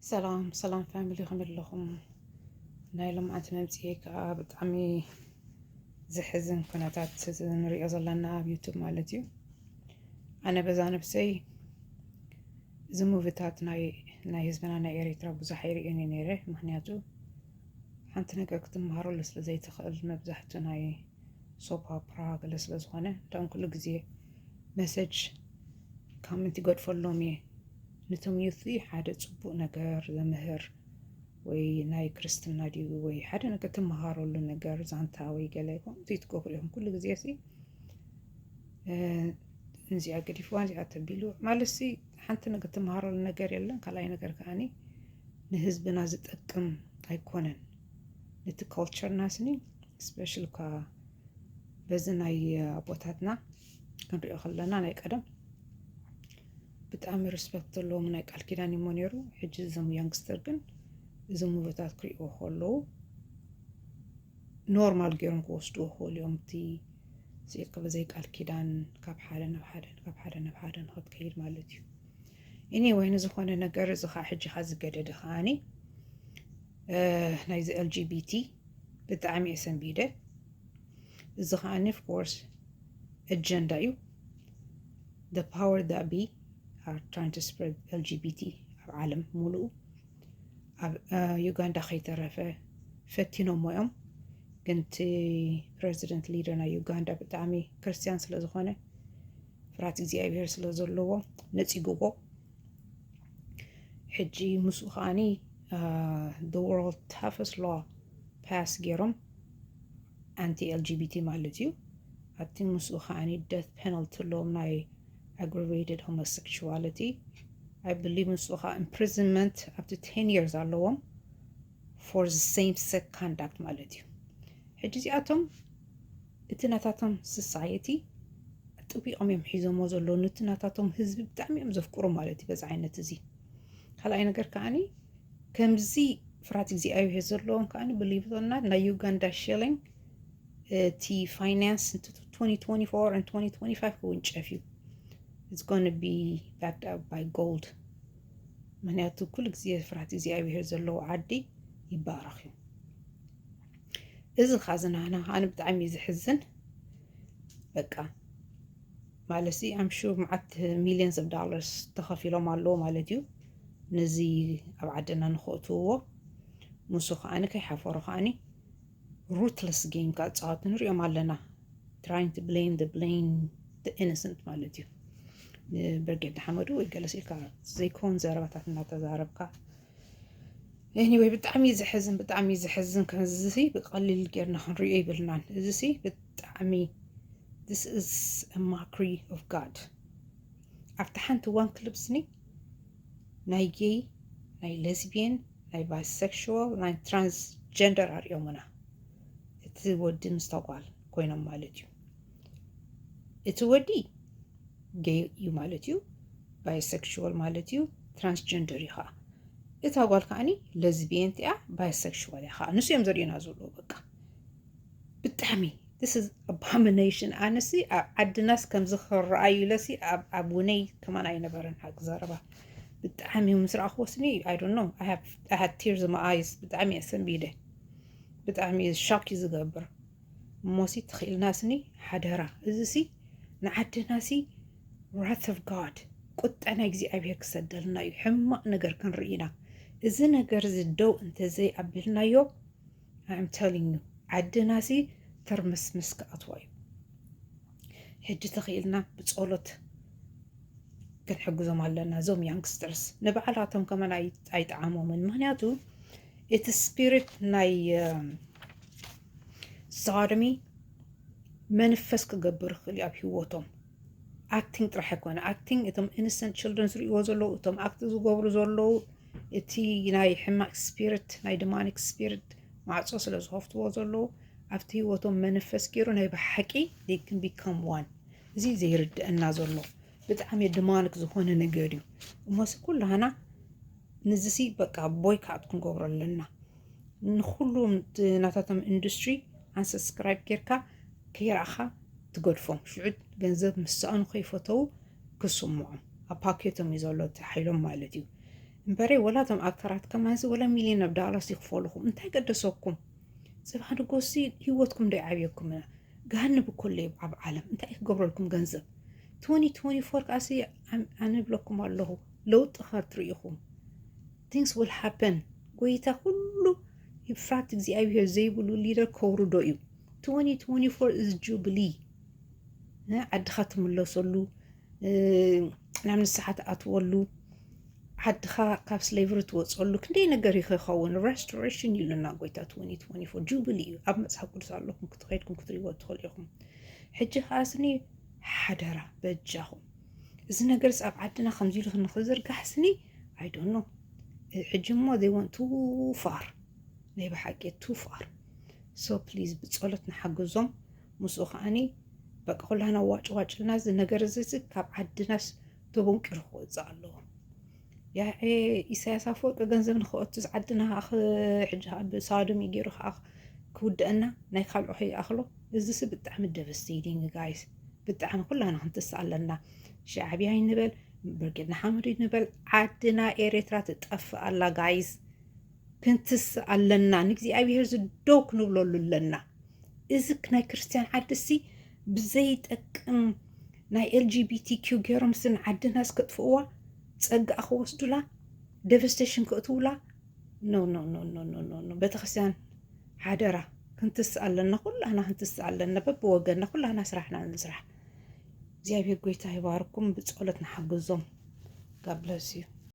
ሰላም ሰላም ፋሚሊ፣ ከመይ ኣለኹም? ናይ ሎምዓንቲ መምፅኤ ከዓ ብጣዕሚ ዘሕዝን ኩነታት ንሪኦ ዘለና ኣብ ዩቱብ ማለት እዩ። ኣነ በዛ ነብሰይ እዚ ሙቪታት ናይ ናይ ህዝብና ናይ ኤሪትራ ብዙሕ ኣይርእዮን እየ ነይረ። ምክንያቱ ሓንቲ ነገር ክትመሃረሉ ስለ ዘይትኽእል፣ መብዛሕትኡ ናይ ሶፕ ኦፕራ ገለ ስለ ዝኾነ፣ እንዳውም ኩሉ ግዜ መሰጅ ካመንት ይገድፈሎም እየ። ነቶም ዩቲ ሓደ ፅቡቅ ነገር ዘምህር ወይ ናይ ክርስትና ድዩ ወይ ሓደ ነገር ትመሃረሉ ነገር፣ ዛንታ ወይ ገለ ከምኡ ትገብሩ ኢኹም ኩሉ ግዜ ሲ እዚኣ ገዲፍዋ እዚኣ ተቢሉ ማለት ሲ ሓንቲ ነገር ትመሃረሉ ነገር የለን። ካልኣይ ነገር ከዓኒ ንህዝብና ዝጠቅም ኣይኮነን። ነቲ ኮልቸርና ስኒ ስፔሻል ኳ በዚ ናይ ኣቦታትና ክንሪኦ ከለና ናይ ቀደም ብጣዕሚ ሪስፐክት ዘለዎም ናይ ቃል ኪዳን እሞ ነይሩ። ሕጂ እዞም ያንግስተር ግን እዚ ሙቪታት ክሪእዎ ከለዉ ኖርማል ገይሮም ክወስድዎ ክኽእሉ እዮም። እቲ ስኢልካ በዘይ ቃል ኪዳን ካብ ሓደ ናብ ሓደ ካብ ሓደ ናብ ሓደ ንክትከይድ ማለት እዩ። ኢኒ ወይ ንዝኾነ ነገር እዚ ከዓ ሕጂ ካ ዝገደደ ከዓኒ ናይዚ ኤልጂቢቲ ብጣዕሚ እየ ሰንቢደ። እዚ ከዓኒ ኦፍኮርስ ኣጀንዳ እዩ። The power that be are trying to spread LGBT ኣብ ዓለም ሙሉኡ ኣብ ዩጋንዳ ከይተረፈ ፈቲኖሞ እዮም። ግን እቲ ፕረዚደንት ሊደር ናይ ዩጋንዳ ብጣዕሚ ክርስትያን ስለ ዝኾነ ፍርሃት እግዚኣብሔር ስለ ዘለዎ ነፂግዎ። ሕጂ ምስኡ ከዓኒ the world toughest law ፓስ ገይሮም ኣንቲ ኤልጂቢቲ ማለት እዩ። ኣብቲ ምስኡ ከዓኒ ደት ፔናልቲ ኣለዎም ናይ aggravated homosexuality። I believe ምስኡ ከዓ imprisonment up to ten years ኣለዎም for the same sex conduct ማለት እዩ። ሕጂ እዚኣቶም እቲ ናታቶም ሶሳይቲ ጥቢቆም እዮም ሒዞሞ ዘለዉ። ነቲ ናታቶም ህዝቢ ብጣዕሚ እዮም ዘፍቅሩ ማለት እዩ በዚ ዓይነት እዚ። ካልኣይ ነገር ከዓኒ ከምዚ ፍርሃት እግዚኣብሔር ዘለዎም ከዓኒ ብሊቭ ኦር ናት ናይ ዩጋንዳ ሽሊንግ እቲ ፋይናንስ twenty twenty-four and twenty twenty-five ክውንጨፍ እዩ። It's gonna be backed up by gold። ምክንያቱ ኩሉ ግዜ ፍርሃት እግዚኣብሔር ዘለዎ ዓዲ ይባረኽ እዩ። እዚ ካ ዝናና ኣነ ብጣዕሚ እዩ ዝሕዝን። በቃ ማለት ሲ I'm sure መዓት millions of dollars ተኸፊሎም ኣለዎ ማለት እዩ። ነዚ ኣብ ዓድና ንኸእትውዎ፣ ንሱ ከዓኒ ከይሓፈሩ ከዓኒ ruthless game ክፃወቱ ንሪኦም ኣለና። Trying to blame the blame the innocent ማለት እዩ። ብርጌድ ንሓመዱ ወይ ገለስ ኢልካ ዘይኮን ዘረባታት እናተዛረብካ። Anyway፣ ብጣዕሚ እዩ ዘሕዝን፣ ብጣዕሚ እዩ ዘሕዝን። ከምዚ ብቀሊል ጌርና ክንሪኦ ይብልናን። እዚ ሲ ብጣዕሚ this is a mockery of God። ኣብቲ ሓንቲ እዋን ክልብ ስኒ ናይ ጌይ፣ ናይ ሌዝቢየን፣ ናይ ባይሴክሹዋል፣ ናይ ትራንስጀንደር ኣርእዮምና። እቲ ወዲ ምስ ተጓል ኮይኖም ማለት እዩ። እቲ ወዲ ጌይ እዩ ማለት እዩ፣ ባይሴክሹዋል ማለት እዩ፣ ትራንስጀንደር እዩ ከዓ። እታ ጓል ከዓኒ ሌዝቢየን እያ፣ ባይሴክሹዋል እያ ከዓ። ንሱ እዮም ዘርእዩና ዘለዎ በቃ። ብጣዕሚ this is abomination። ኣነሲ ኣብ ዓድናስ ከምዚ ክረኣዩ ኢለሲ ኣብ ውነይ ከማን ኣይነበረን ሓቂ ዘረባ። ብጣዕሚ ምስ ረኣኽዎ ስኒ I don't know I had tears in my eyes። ብጣዕሚ እየ ሰንቢደ። ብጣዕሚ ሻክ እዩ ዝገብር። እሞሲ ተኽኢልና ስኒ ሓደራ እዚሲ ንዓድናሲ wrath of God ቁጣ ናይ እግዚኣብሔር ክሰደልና እዩ። ሕማቕ ነገር ክንርኢ ኢና። እዚ ነገር እዚ ደው እንተዘይ ኣቢልናዮ I'm telling you ዓድናሲ ትርምስምስ ክኣትዋ እዩ። ሕጂ ተኽኢልና ብጸሎት ክንሕግዞም ኣለና። እዞም ያንግስተርስ ንባዕላቶም ከመን ኣይጠዓሞምን። ምክንያቱ እቲ ስፒሪት ናይ ሶዶሚ መንፈስ ክገብር ይኽእል እዩ ኣብ ህይወቶም። ኣክቲንግ ጥራሕ ኣይኮነ ኣክቲንግ፣ እቶም ኢኒሰንት ችልድረን ዝርእይዎ ዘለዉ፣ እቶም ኣክት ዝገብሩ ዘለዉ፣ እቲ ናይ ሕማቅ ስፒሪት ናይ ዲማኒክ ስፒሪት ማዕጾ ስለ ዝኸፍትዎ ዘለዉ ኣብቲ ህይወቶም መንፈስ ገይሩ ናይ ብሓቂ they can become one። እዚ ዘይርድአና ዘሎ ብጣዕሚ ዲማኒክ ዝኾነ ነገር እዩ። እሞሲ ኩላህና ንዚሲ በቃ ቦይካት ክንገብሮ ኣለና። ንኩሉ ናታቶም ኢንዱስትሪ ኣንሰብስክራይብ ጌርካ ከይረኣኻ ትገድፎም። ሽዑ ገንዘብ ምስ ሰኣኑ ከይፈተዉ ክስምዖም ኣብ ፓኬቶም እዩ ዘሎ እቲ ሓይሎም ማለት እዩ። እምበረ ወላ እቶም ኣክተራት ከማንዚ ወላ ሚሊዮን ኦፍ ዳላርስ ይክፈሉኹም፣ እንታይ ገደሰኩም? ጽባሕ ንጎሲ ህይወትኩም ዶ ይዓብየኩም? ገሃነብ እኮ ኣሎ ኣብ ዓለም፣ እንታይ ክገብረልኩም ገንዘብ? ትወንቲ ትወንቲ ፎር ከኣሲ ኣነ ብለኩም ኣለኹ፣ ለውጢ ክትርኢ ኢኹም። Things will happen። ጎይታ ኩሉ ፍርሃት እግዚኣብሔር ዘይብሉ ሊደር ከውርዶ እዩ። ትወንቲ ትወንቲ ፎር is jubilee። ዓድኻ ትምለሰሉ፣ ናብ ንስሓ ትኣትወሉ፣ ዓድኻ ካብ ስሌቨሪ ትወፀሉ ክንደይ ነገር ይኸውን። ሬስቶሬሽን ኢሉና ጎይታ። ትወንቲ ትወንቲ ፎር ጁብሊ እዩ። ኣብ መፅሓፍ ቅዱስ ኣለኹም ክትኸድኩም ክትሪእዎ ትኽእሉ ኢኹም። ሕጂ ከዓስኒ ሓደራ በጃኹም፣ እዚ ነገርስ ኣብ ዓድና ከምዚ ኢሉ ንክዝርጋሕስኒ ኣይዶኖ። ሕጂ እሞ they went too far። ናይ ብሓቂ too far። So please ብፀሎት ንሓግዞም። ምስኡ ከዓኒ በቃ ኩላና ዋጭ ዋጭ ኢልና እዚ ነገር እዚ ካብ ዓድናስ ተቦንቂሩ ክወፅእ ኣለዎ። ያኤ ኢሳያስ ኣፈወርቂ ገንዘብ ንክኦትስ ዓድና ከኣ ክ- ሕጂ ከኣ ብሳዶም እዩ ገይሩ ከኣ ክውድአና ናይ ካልኦ ከይኣኽሎ። እዚ ሲ ብጣዕሚ ደቨስቴቲንግ ጋይስ፣ ብጣዕሚ ኩላና ክንትስ ኣለና። ሻዕብያ ይንበል ብርጌድ ንሓመዱ ይንበል ዓድና ኤርትራ ትጠፍእ ኣላ ጋይስ። ክንትስ ኣለና። ንእግዚኣብሔር ዝደው ክንብለሉ ኣለና። እዚ ናይ ክርስትያን ዓድሲ ብዘይጠቅም ናይ ኤልጂቢቲኪዩ ገይሮም ስን ዓድና እስከጥፍእዋ፣ ጸጋኣ ክወስዱላ፣ ደቨስቴሽን ክእትውላ። ኖ ኖ ኖ ኖ ኖ ኖ ኖ። ቤተክርስትያን ሓደራ ክንትስ ኣለና፣ ኩላና ክንትስ ኣለና። በብወገንና ኩላና ስራሕና ንስራሕ። እግዚኣብሔር ጎይታ ይባርኩም። ብጸሎት ንሓግዞም። God bless you።